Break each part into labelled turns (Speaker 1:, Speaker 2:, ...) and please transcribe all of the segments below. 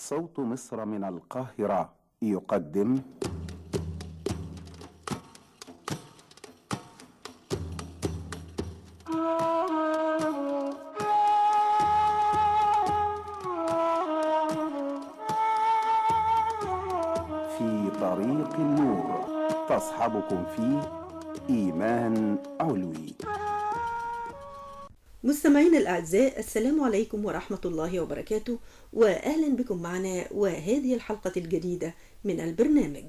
Speaker 1: صوت مصر من القاهرة يقدم في طريق النور، تصحبكم فيه إيمان علوي.
Speaker 2: مستمعينا الأعزاء، السلام عليكم ورحمة الله وبركاته، وأهلا بكم معنا وهذه الحلقة الجديدة من البرنامج.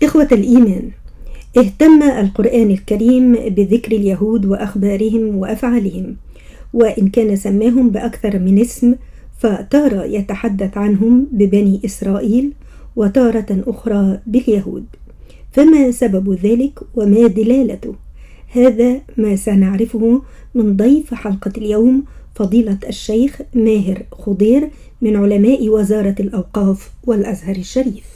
Speaker 2: إخوة الإيمان، اهتم القرآن الكريم بذكر اليهود وأخبارهم وأفعالهم، وإن كان سماهم بأكثر من اسم، فتارة يتحدث عنهم ببني إسرائيل وتارة أخرى باليهود. فما سبب ذلك وما دلالته؟ هذا ما سنعرفه من ضيف حلقة اليوم، فضيلة الشيخ ماهر خضير من علماء وزارة الأوقاف والأزهر الشريف.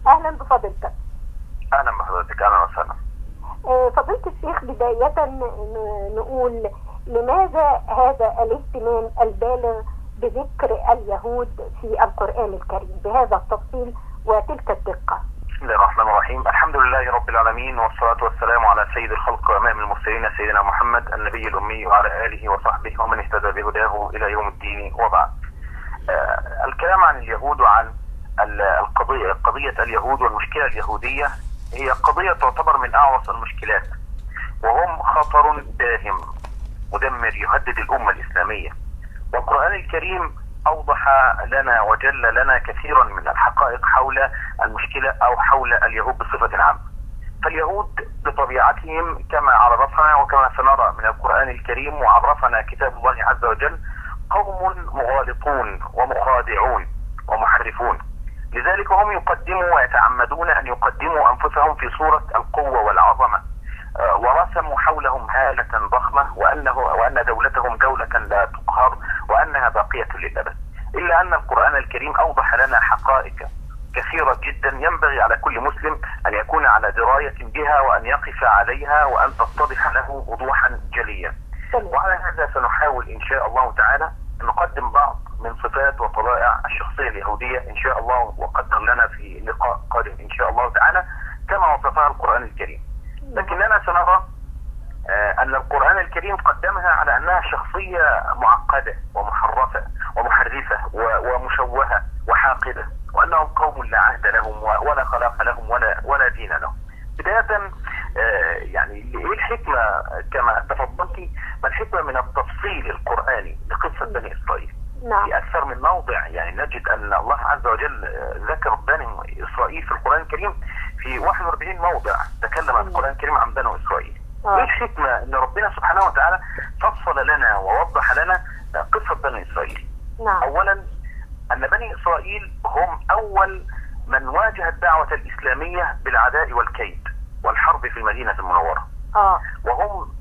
Speaker 3: اهلا بفضيلتك.
Speaker 4: اهلا بحضرتك، اهلا وسهلا.
Speaker 3: فضيلة الشيخ، بداية نقول لماذا هذا الاهتمام البالغ بذكر اليهود في القرآن الكريم بهذا التفصيل وتلك الدقة؟
Speaker 4: بسم الله الرحمن الرحيم، الحمد لله رب العالمين، والصلاة والسلام على سيد الخلق وإمام المرسلين سيدنا محمد النبي الأمي وعلى آله وصحبه ومن اهتدى بهداه إلى يوم الدين، وبعد. الكلام عن اليهود وعن القضية، قضية اليهود والمشكلة اليهودية، هي قضية تعتبر من أعوص المشكلات، وهم خطر داهم مدمر يهدد الأمة الإسلامية. والقرآن الكريم أوضح لنا وجل لنا كثيرا من الحقائق حول المشكلة أو حول اليهود بصفة عامة. فاليهود بطبيعتهم كما عرفنا وكما سنرى من القرآن الكريم وعرفنا كتاب الله عز وجل، قوم مغالطون ومخادعون ومحرفون. لذلك هم يقدموا ويتعمدون أن يقدموا أنفسهم في صورة القوة والعظمة، ورسموا حولهم هالة ضخمة، وأن دولتهم دولة لا تقهر وأنها باقية للأبد. إلا أن القرآن الكريم أوضح لنا حقائق كثيرة جدا ينبغي على كل مسلم أن يكون على دراية بها وأن يقف عليها وأن تتضح له وضوحا جليا. وعلى هذا سنحاول إن شاء الله تعالى أن نقدم بعض من صفات وطبائع الشخصية اليهودية إن شاء الله، وقدر لنا في لقاء قادم إن شاء الله تعالى كما وصفها القرآن الكريم. لكننا سنرى أن القرآن الكريم قدمها على أنها شخصية معقدة ومحرفة ومحرفة ومشوهة وحاقدة، وأنهم قوم لا عهد لهم ولا خلاق لهم ولا دين لهم. بداية يعني إيه الحكمة كما تفضلتي؟ ما الحكمة من التفصيل القرآني لقصة بني إسرائيل؟
Speaker 3: نعم.
Speaker 4: في أكثر من موضع يعني نجد أن الله عز وجل ذكر بني إسرائيل في القرآن الكريم في 41 موضع، تكلم عن القرآن الكريم عن بني إسرائيل. إيه الحكمة أن ربنا سبحانه وتعالى فصل لنا ووضح لنا قصة بني إسرائيل؟
Speaker 3: نعم.
Speaker 4: أولا أن بني إسرائيل هم أول من واجه الدعوة الإسلامية بالعداء والكيد والحرب في المدينة المنورة. وهم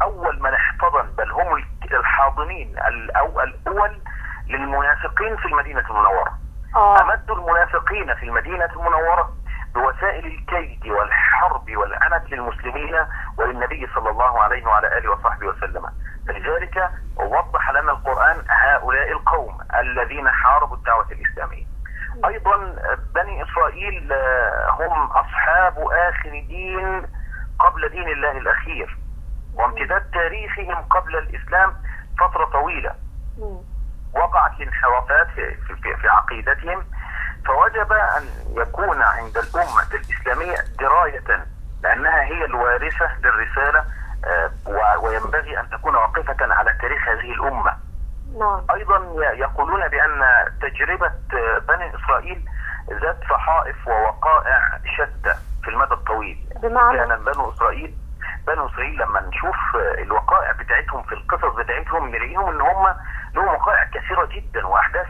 Speaker 4: أول من احتضن، بل هم الحاضنين الأول للمنافقين في المدينة المنورة. أمدوا المنافقين في المدينة المنورة بوسائل الكيد والحرب والعنت للمسلمين وللنبي صلى الله عليه وعلى آله وصحبه وسلم. لذلك وضح لنا القرآن هؤلاء القوم الذين حاربوا الدعوة الإسلامية. أيضا بني إسرائيل هم أصحاب آخر دين قبل دين الله الأخير، وامتداد تاريخهم قبل الإسلام فترة طويلة. وقعت الانحرافات في عقيدتهم، فوجب أن يكون عند الأمة الإسلامية دراية، لأنها هي الوارثة للرسالة، وينبغي أن تكون واقفة على تاريخ هذه الأمة.
Speaker 3: نعم.
Speaker 4: أيضا يقولون بأن تجربة بني إسرائيل ذات صحائف ووقائع شتى في المدى الطويل.
Speaker 3: بمعنى
Speaker 4: فعلا بنو إسرائيل لما نشوف الوقائع بتاعتهم في القصص بتاعتهم نلاقيهم ان هم لهم وقائع كثيرة جدا واحداث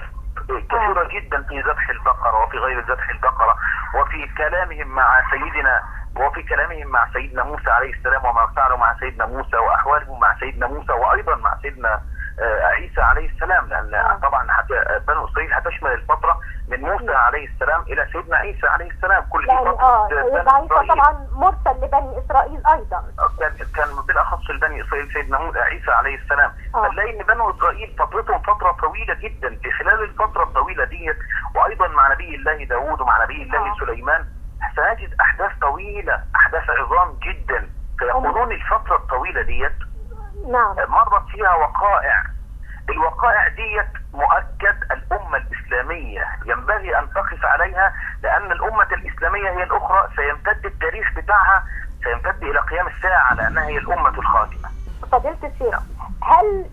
Speaker 4: كثيرة جدا في ذبح البقرة وفي غير ذبح البقرة، وفي كلامهم مع سيدنا، وفي كلامهم مع سيدنا موسى عليه السلام، وما فعلوا مع سيدنا موسى، وأحوالهم مع سيدنا موسى، وأيضا مع سيدنا عيسى عليه السلام، لأن طبعا بنو إسرائيل هتشمل الفترة من موسى عليه السلام إلى سيدنا عيسى عليه السلام، كل دي فترة.
Speaker 3: سيدنا عيسى طبعا مرسل لبني إسرائيل أيضا،
Speaker 4: كان بالأخص لبني إسرائيل سيدنا عيسى عليه السلام. فنلاقي إن بنو إسرائيل فترتهم فترة طويلة جدا. في خلال الفترة الطويلة ديت، وأيضا مع نبي الله داوود ومع نبي الله سليمان، سنجد أحداث طويلة، أحداث عظام جدا. فيقولون الفترة الطويلة ديت
Speaker 3: نعم
Speaker 4: مرت فيها وقائع، الوقائع ديت مؤكد الأمة الإسلامية ينبغي أن تقف عليها، لأن الأمة الإسلامية هي الأخرى سيمتد التاريخ بتاعها، سيمتد إلى قيام الساعة، لأنها هي الأمة الخاتمة.
Speaker 3: فضيلة الشيخ، هل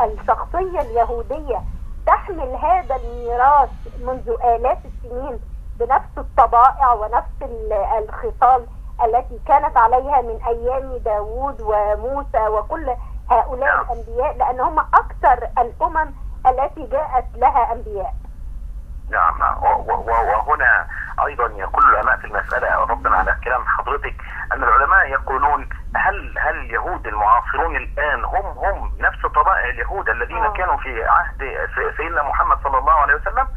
Speaker 3: الشخصية اليهودية تحمل هذا الميراث منذ آلاف السنين بنفس الطبائع ونفس الخصال التي كانت عليها من أيام داوود وموسى وكل هؤلاء الأنبياء، لأن هم أكثر الأمم التي جاءت لها أنبياء؟
Speaker 4: نعم، وهنا أيضا يقول العلماء في المسألة، ردا على كلام حضرتك، أن العلماء يقولون هل اليهود المعاصرون الآن هم نفس طبائع اليهود الذين كانوا في عهد سيدنا محمد صلى الله عليه وسلم،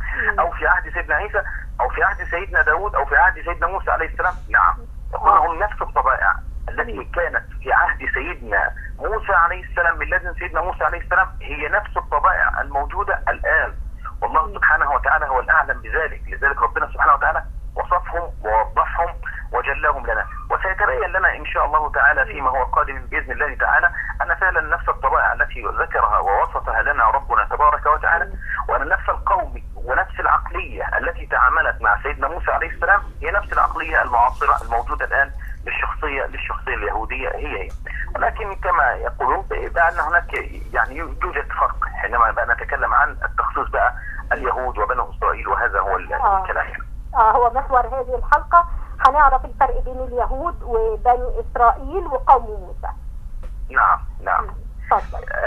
Speaker 4: أو في عهد سيدنا عيسى، أو في عهد سيدنا داود، أو في عهد سيدنا موسى عليه السلام؟ نعم، يقولون هم نفس الطبائع التي كانت في عهد سيدنا موسى عليه السلام، من لدن سيدنا موسى عليه السلام، هي نفس الطبائع الموجودة الآن. والله سبحانه وتعالى هو الأعلم بذلك، لذلك ربنا سبحانه وتعالى وصفهم ووضحهم وجلاهم لنا، وسيتبين لنا إن شاء الله تعالى فيما هو قادم بإذن الله تعالى أن فعلا نفس الطبائع التي ذكرها ووصفها لنا ربنا تبارك وتعالى، وأن نفس القوم ونفس العقلية التي تعاملت مع سيدنا موسى عليه السلام هي نفس العقلية المعاصرة الموجودة الآن للشخصية اليهودية هي. ولكن كما يقولون بأن هناك يعني يوجد فرق حينما بقى نتكلم عن التخصيص بقى اليهود وبنو إسرائيل، وهذا هو الكلام.
Speaker 3: هو محور هذه الحلقة، هنعرف الفرق بين اليهود وبني إسرائيل وقوم موسى.
Speaker 4: نعم نعم.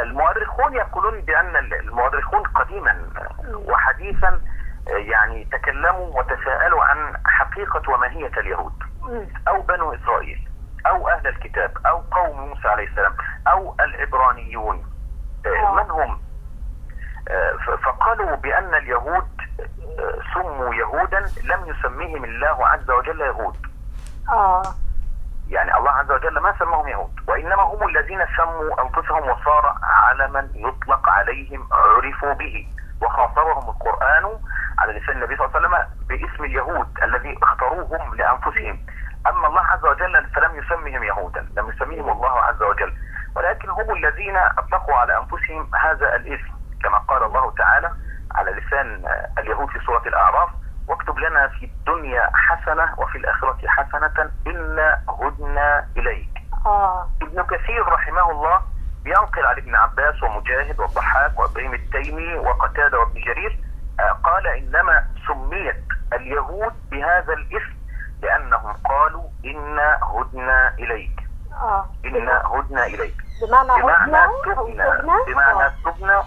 Speaker 4: المؤرخون يقولون بأن المؤرخون قديما وحديثا يعني تكلموا وتساءلوا عن حقيقة وماهية اليهود أو بنو إسرائيل أو أهل الكتاب أو قوم موسى عليه السلام أو العبرانيون، من هم؟ فقالوا بأن اليهود سموا يهودا لم يسميهم الله عز وجل يهود. يعني الله عز وجل ما سماهم يهود، وإنما هم الذين سموا أنفسهم وصار علما يطلق عليهم عرفوا به، وخاطبهم القرآن على لسان النبي صلى الله عليه وسلم باسم اليهود الذي اختاروهم لأنفسهم. أما الله عز وجل فلم يسميهم يهودا، لم يسميهم الله عز وجل، ولكن هم الذين أطلقوا على أنفسهم هذا الاسم، كما قال الله تعالى على لسان اليهود في سورة الأعراف: واكتب لنا في الدنيا حسنة وفي الآخرة حسنة إنا هدنا إليك. ابن كثير رحمه الله بينقل عن ابن عباس ومجاهد والضحاك وإبراهيم التيمي وقتادة وابن جرير، قال إنما سميت اليهود بهذا الاسم لأنهم قالوا إنا هدنا إليك. إنا هدنا إليك
Speaker 3: بمعنى
Speaker 4: تبنا، بمعنى تبنا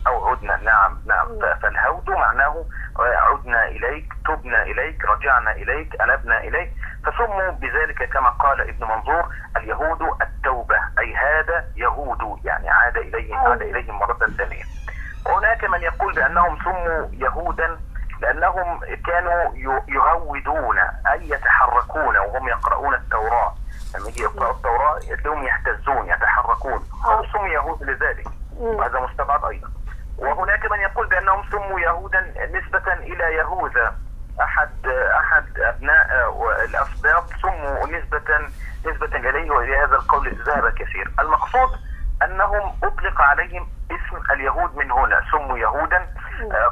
Speaker 4: أو عدنا. نعم نعم. فالهود معناه عدنا إليك، تبنا إليك، رجعنا إليك، أنبنا إليك، فسموا بذلك كما قال ابن منظور اليهود التوبة، أي هذا يهود، يعني عاد إليهم، عاد إليهم مرة ثانية. هناك من يقول بأنهم سموا يهودا لأنهم كانوا يهودون، أي يتحركون وهم يقرؤون التوراة، لما يجي يقرأوا التوراة تلاقيهم يهتزون يتحركون، فسموا يهود لذلك، وهذا مستبعد أيضا. وهناك من يقول بأنهم سموا يهودا نسبة إلى يهوذا، أحد أبناء الأسباط، سموا نسبة إليه، وإلى هذا القول ذهب كثير. المقصود أنهم أطلق عليهم اسم اليهود من هنا، سموا يهودا،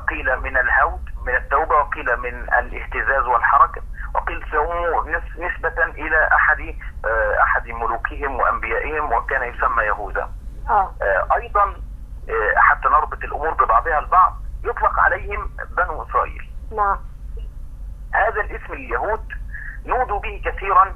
Speaker 4: قيل من الهود من التوبة، وقيل من الاهتزاز والحركة، وقيل سموا نسبة إلى أحد ملوكهم وأنبيائهم وكان يسمى يهوذا. أيضا حتى نربط الأمور ببعضها البعض، يطلق عليهم بنو إسرائيل.
Speaker 3: نعم.
Speaker 4: هذا الاسم اليهود نودوا به كثيرا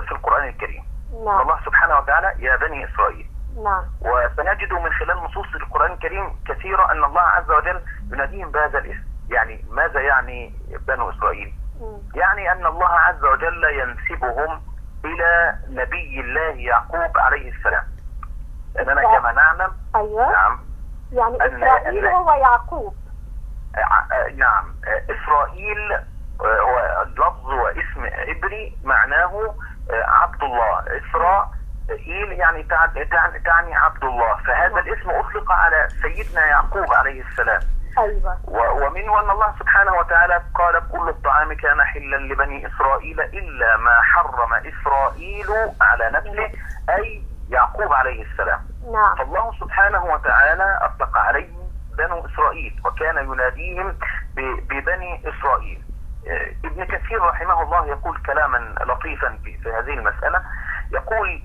Speaker 4: في القرآن الكريم.
Speaker 3: نعم.
Speaker 4: الله سبحانه وتعالى يا بني إسرائيل،
Speaker 3: نعم.
Speaker 4: وسنجد من خلال نصوص القرآن الكريم كثيرة أن الله عز وجل يناديهم بهذا الاسم. يعني ماذا يعني بنو إسرائيل؟ يعني أن الله عز وجل ينسبهم إلى نبي الله يعقوب عليه السلام. لأننا كما نعلم،
Speaker 3: أيوة.
Speaker 4: نعم،
Speaker 3: يعني إسرائيل هو يعقوب.
Speaker 4: نعم، إسرائيل هو لفظ واسم عبري معناه عبد الله. إسرائيل يعني تعني عبد الله، فهذا الاسم أطلق على سيدنا يعقوب عليه السلام.
Speaker 3: أيوة.
Speaker 4: ومنه أن الله سبحانه وتعالى قال كل الطعام كان حلا لبني إسرائيل إلا ما حرم إسرائيل على نفسه، أي يعقوب عليه السلام.
Speaker 3: نعم.
Speaker 4: فالله سبحانه وتعالى أطلق عليهم بنو إسرائيل وكان يناديهم ببني إسرائيل. ابن كثير رحمه الله يقول كلاما لطيفا في هذه المسألة، يقول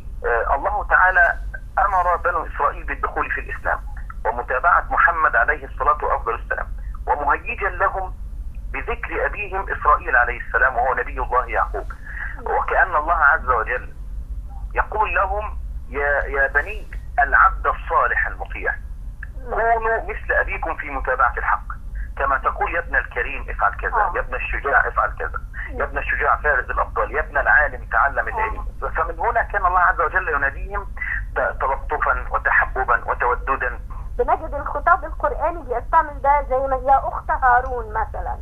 Speaker 4: الله تعالى أمر بنو إسرائيل بالدخول في الإسلام ومتابعة محمد عليه الصلاة وأفضل السلام، ومهيجا لهم بذكر أبيهم إسرائيل عليه السلام وهو نبي الله يعقوب. وكأن الله عز وجل يقول لهم يا بني العبد الصالح المطيع، كونوا مثل أبيكم في متابعة الحق، كما تقول يا ابن الكريم افعل كذا، يا ابن الشجاع افعل كذا، يا ابن الشجاع فارز الأبطال، يا ابن العالم تعلم العلم. فمن هنا كان الله عز وجل يناديهم تلطفا وتحببا وتوددا.
Speaker 3: بنجد الخطاب القرآني بيستعمل ده زي ما يا أخت هارون مثلا.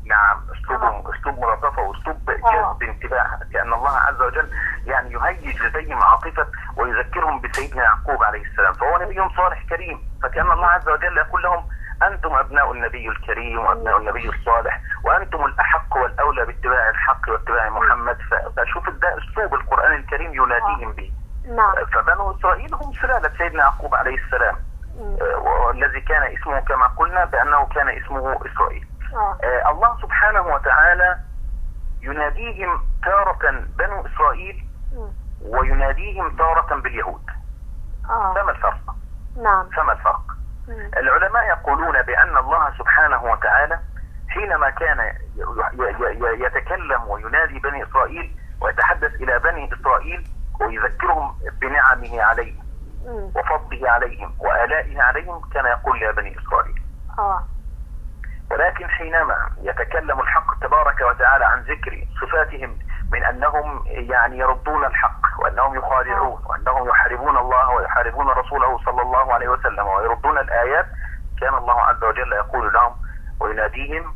Speaker 4: نعم، أسلوب ملاطفة وأسلوب جذب انتباه، لأن الله عز وجل يعني يهيج لديهم عاطفة ويذكرهم بسيدنا يعقوب عليه السلام، فهو نبي صالح كريم، فكأن الله عز وجل يقول لهم أنتم أبناء النبي الكريم وأبناء النبي الصالح، وأنتم الأحق والأولى باتباع الحق واتباع محمد. فشوف ده أسلوب القرآن الكريم يناديهم به.
Speaker 3: نعم.
Speaker 4: فبنو إسرائيل هم سلالة سيدنا يعقوب عليه السلام، والذي كان اسمه كما قلنا بأنه كان اسمه إسرائيل. الله سبحانه وتعالى يناديهم تارة بنو إسرائيل ويناديهم تارة باليهود. فما الفرق؟
Speaker 3: نعم.
Speaker 4: فما الفرق؟ العلماء يقولون بأن الله سبحانه وتعالى حينما كان يتكلم وينادي بني إسرائيل ويتحدث إلى بني إسرائيل ويذكرهم بنعمه عليهم وفضله عليهم وآلائه عليهم، كان يقول يا بني إسرائيل. ولكن حينما يتكلم الحق تبارك وتعالى عن ذكر صفاتهم من أنهم يعني يردون الحق وأنهم يخادعون وأنهم يحاربون الله ويحاربون رسوله صلى الله عليه وسلم ويردون الآيات، كان الله عز وجل يقول لهم ويناديهم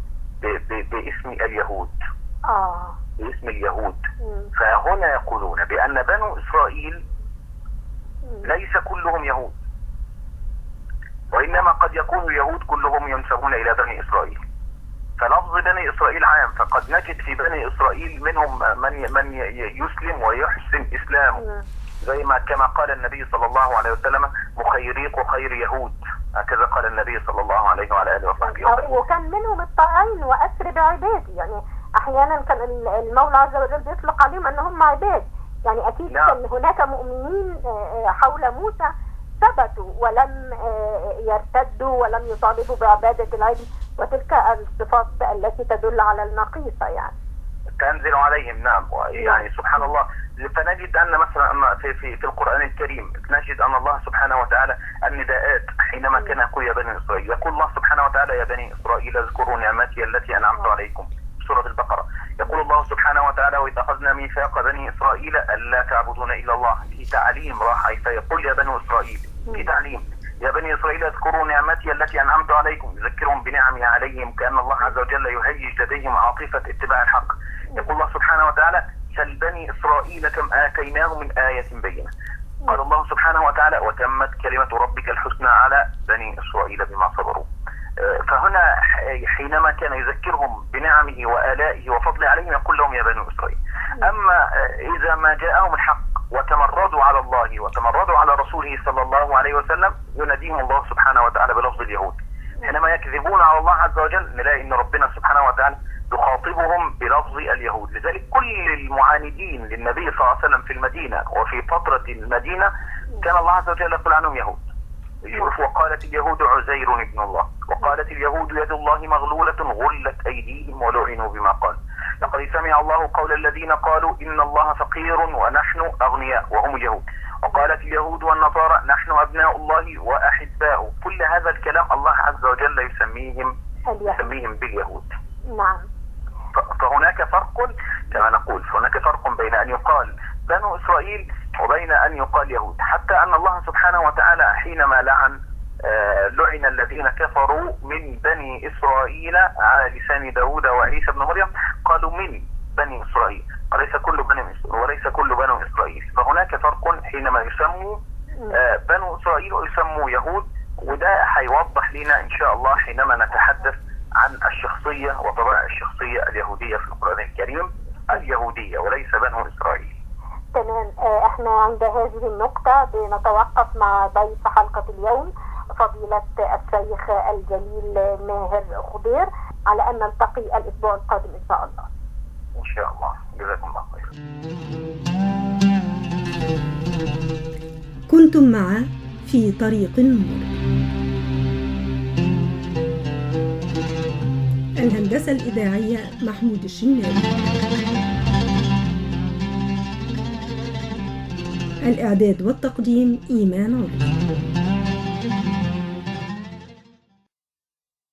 Speaker 4: باسم اليهود. باسم اليهود. فهنا يقولون بأن بنو إسرائيل ليس كلهم يهود، وإنما قد يكون اليهود كلهم ينسبون إلى بني إسرائيل. فلفظ بني إسرائيل عام، فقد نجد في بني إسرائيل منهم من يسلم ويحسن إسلامه، زي ما كما قال النبي صلى الله عليه وسلم مخيريق خير يهود، هكذا قال النبي صلى الله عليه وعلى آله وصحبه وسلم.
Speaker 3: وكان منهم الطائعين وأسر بعبادي، يعني أحيانا كان المولى عز وجل بيطلق عليهم أنهم عباد، يعني أكيد. نعم. كان هناك مؤمنين حول موسى ثبتوا ولم يرتدوا ولم يطالبوا بعبادة العجل، وتلك الصفات التي تدل على النقيصة يعني
Speaker 4: تنزل عليهم. نعم. يعني سبحان الله. فنجد أن مثلا في القرآن الكريم نجد أن الله سبحانه وتعالى النداءات حينما كان يقول يا بني إسرائيل، يقول الله سبحانه وتعالى يا بني إسرائيل اذكروا نعمتي التي أنعمت عليكم، سورة البقرة. يقول الله سبحانه وتعالى وإذ أخذنا ميثاق بني إسرائيل ألا تعبدون إلا الله، في تعليم راح فيقول يا بني إسرائيل، في تعليم يا بني إسرائيل اذكروا نعمتي التي أنعمت عليكم، يذكرهم بنعمه عليهم، كأن الله عز وجل يهيج لديهم عاطفة اتباع الحق. يقول الله سبحانه وتعالى سل بني إسرائيل كم آتيناهم من آية بينة. قال الله سبحانه وتعالى وتمت كلمة ربك الحسنى على بني إسرائيل بما صبروا. فهنا حينما كان يذكرهم بنعمه وآلائه وفضله عليهم يقول لهم يا بني إسرائيل. أما إذا ما جاءهم الحق وتمردوا على الله وتمردوا على رسوله صلى الله عليه وسلم يناديهم الله سبحانه وتعالى بلفظ اليهود. حينما يكذبون على الله عز وجل نلاقي أن ربنا سبحانه وتعالى يخاطبهم بلفظ اليهود. لذلك كل المعاندين للنبي صلى الله عليه وسلم في المدينة وفي فترة المدينة كان الله عز وجل يقول عنهم يهود. وقالت اليهود عزير ابن الله، وقالت اليهود يد الله مغلولة غلت أيديهم ولعنوا بما قال. لقد سمع الله قول الذين قالوا إن الله فقير ونحن أغنياء وهم اليهود. وقالت اليهود والنصارى نحن أبناء الله وأحباؤه. كل هذا الكلام الله عز وجل يسميهم باليهود.
Speaker 3: نعم.
Speaker 4: فهناك فرق كما نقول، هناك فرق بين أن يقال بنو إسرائيل وبين أن يقال يهود. حتى أن الله سبحانه وتعالى حينما لعن الذين كفروا من بني إسرائيل على لسان داود وعيسى بن مريم، قالوا من بني إسرائيل وليس كل بنو إسرائيل. فهناك فرق حينما يسموا بنو إسرائيل ويسموا يهود، وده هيوضح لنا إن شاء الله حينما نتحدث عن الشخصية وطبائع الشخصية اليهودية في القرآن الكريم، اليهودية وليس بنو إسرائيل.
Speaker 3: تمام. احنا عند هذه النقطة بنتوقف مع ضيف حلقة اليوم فضيلة الشيخ الجليل ماهر خضير، على أن نلتقي الأسبوع القادم إن شاء الله.
Speaker 4: إن شاء الله. جزاكم الله خير.
Speaker 2: كنتم مع في طريق النور. الهندسة الإذاعية محمود الشناوي، الإعداد والتقديم إيمان عضو.